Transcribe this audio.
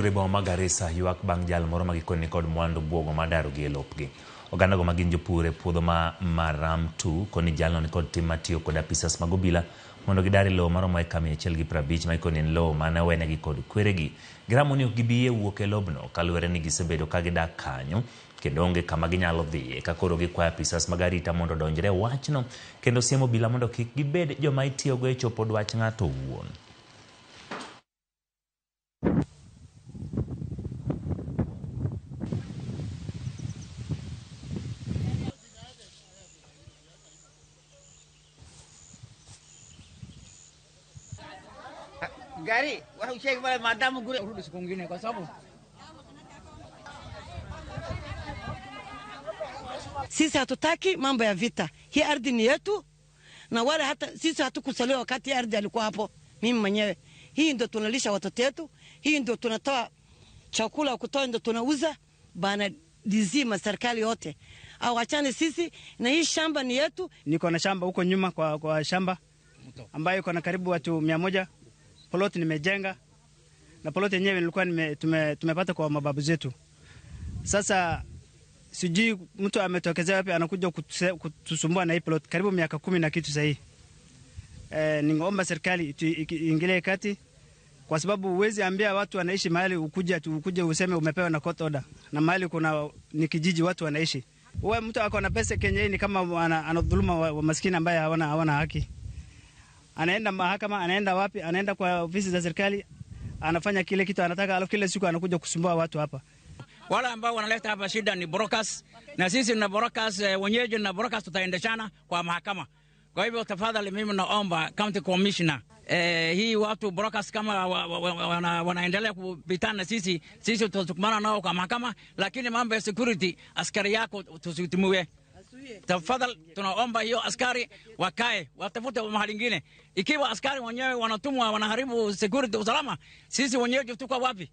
E boma ma Garissa ywak bang' jal moro ma gikone nikod mwandu buogo mar darogi e lopgi. Ogandago ma gin jopur e puodho ma Maramtu koni jalno nikod tim mar tiyo kod apisas mag obila mondo gidar e lowo maromo eka 150 ma gikoni en lowo mane owenegi kod kweregi. Giramo ni ok gibi yie wuok e lobno kaluwore ni gisebedo ka gidak kanyo kendo onge kama ginyalo dhiye ka koro gikwayo apisas mag arita mondo odonjre e wachno kendo siemo obila mondo kik gibed joma itiyogo e chopo dwach ng'ato owuon. Gari wuxuu sheegi male maadaama guri urudi siku nyingine kwa sababu Sisi hatutaki mambo ya vita. Hii ardhi ni yetu, na wala hata sisi hatukusaliwa wakati ardhi alikuwa hapo. Mimi mwenyewe hii ndio tunalisha watoto wetu, hii ndio tunatoa chakula kutoa, ndio tunauza bana dizima serikali yote au achane sisi na hii shamba ni yetu. Niko na shamba huko nyuma kwa shamba ambayo iko na karibu watu 100. Plot nimejenga na plot yenyewe nilikuwa tumepata kwa mababu zetu. Sasa sijui mtu ametokezea wapi anakuja kutusumbua na hii plot karibu miaka 10 na kitu sasa hii. Ningeomba serikali iingilie kati kwa sababu huwezi ambia watu wanaishi mahali ukuje tu ukuje useme umepewa na court order, na mahali kuna ni kijiji watu wanaishi. Wewe mtu ako na pesa Kenya hii ni kama anadhuluma wa maskini ambaye hawana haki. Anaenda mahakama, anaenda wapi, anaenda kwa ofisi za serikali, anafanya kile kitu anataka, alafu kila siku anakuja kusumbua watu hapa. Wale ambao wanaleta hapa shida ni brokers, na sisi na brokers wenyeji na brokers tutaendeshana kwa mahakama. Kwa hivyo tafadhali mimi naomba county commissioner, hii watu brokers kama wanaendelea kupitana sisi, sisi tutasukumana nao kwa mahakama, lakini mambo ya security askari yako tusitumie. Tafadhali tunaomba hiyo askari wakae, watafute mahali ingine. Ikiwa askari wenyewe wanatumwa wanaharibu security usalama, sisi wenyewe tuko wapi?